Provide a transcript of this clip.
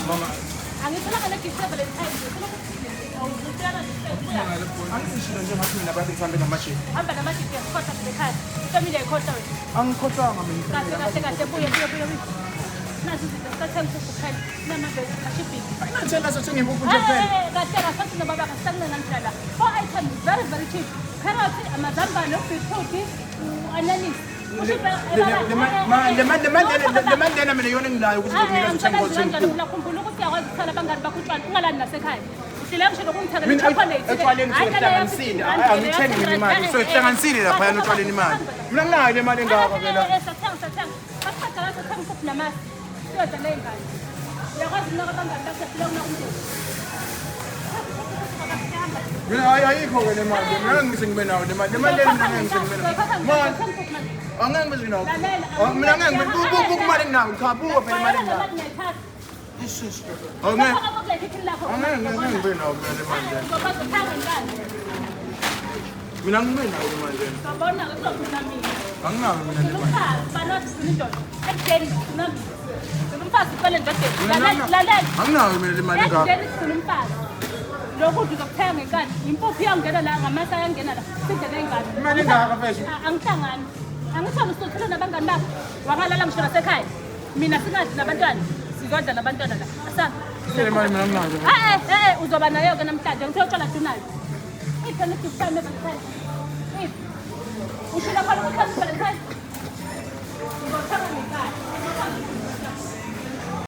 Mama. Angitholanga ne-gift ye-Valentine. Awuzitshela nje buya. Angisishilo nje ngathi mina bathi ngihambe namajita. Hamba namajita uyakhohlwa phela ekhaya. Ifamily ayikhohlwa wena. Angikhohlwanga mina. Kahle kahle kahle, buye buye buye buye. Nazi izinto, sithathe impuphu kuphela. Namavezi ashibhile. Ayinathela sothenga impuphu nje kuphela. Kahle kahle, sathi nobaba kasisakuncenga ndlela. Four items, very very cheap. Carrot, amazambane, ubhithrudi, u-anyanisi. Le mali lena mina iyona engilayo ukuthi ngikunikeza uthenga Angisebenzi uthenga kanjalo. impuphu. Mina khumbula ukuthi uyakwazi ukuthola abangani bakho utshwala ungalali nasekhaya. Uhlele ngisho nokungithengela Mina i-chocolate. etshwaleni Hhayi, suke leyo hlanganisile. ya-15 rand, Hayi, angiyithengi leyo mina imali. ya-15 So ihlanganisile laphayana utshwaleni imali. Mina nginayo le mali engaka phela. Sathenga, sathenga. Masiqeda la sathenga impuphu namasi. Siyodla ney'ngane. Uyakwazi ukunaka abangani bakho, uyahluleka ukunaka umndeni. Mina hayi, ayikho ke le mali. Mina ngeke ngize ngibe nayo le mali. Le mali lena mina ngeke ngize ngibe nayo. Mali angeke ngibe nayo. Lalela. Oh, mina ngeke ngibe buka imali enginayo. Cha, buka phela imali enginayo. Angeke angeke ngibe nayo mina le mali lena. Mina ngibe nayo le mali lena. Anginayo mina le mali. Anginayo mina le mali engaka. Lokudla uzokuthenga ngenkani, impuphu iyangena la, ngamasa ayangena la, sidle ney'ngane. Imali engaka mfethu. Angihlangani, angithanda usuthele nabangani bakho wangalala ngisho nasekhaya, mina singadli nabantwana, sizodla nabantwana la, asami. Le mali mina anginayo. Eh, uzoba nayo-ke namhlanje, ngithe utshwala dunayo. Iphi le-gift yami ye-Valentine? Iphi? Ushilo khona ukuthi Valentine uzothenga ngenkani.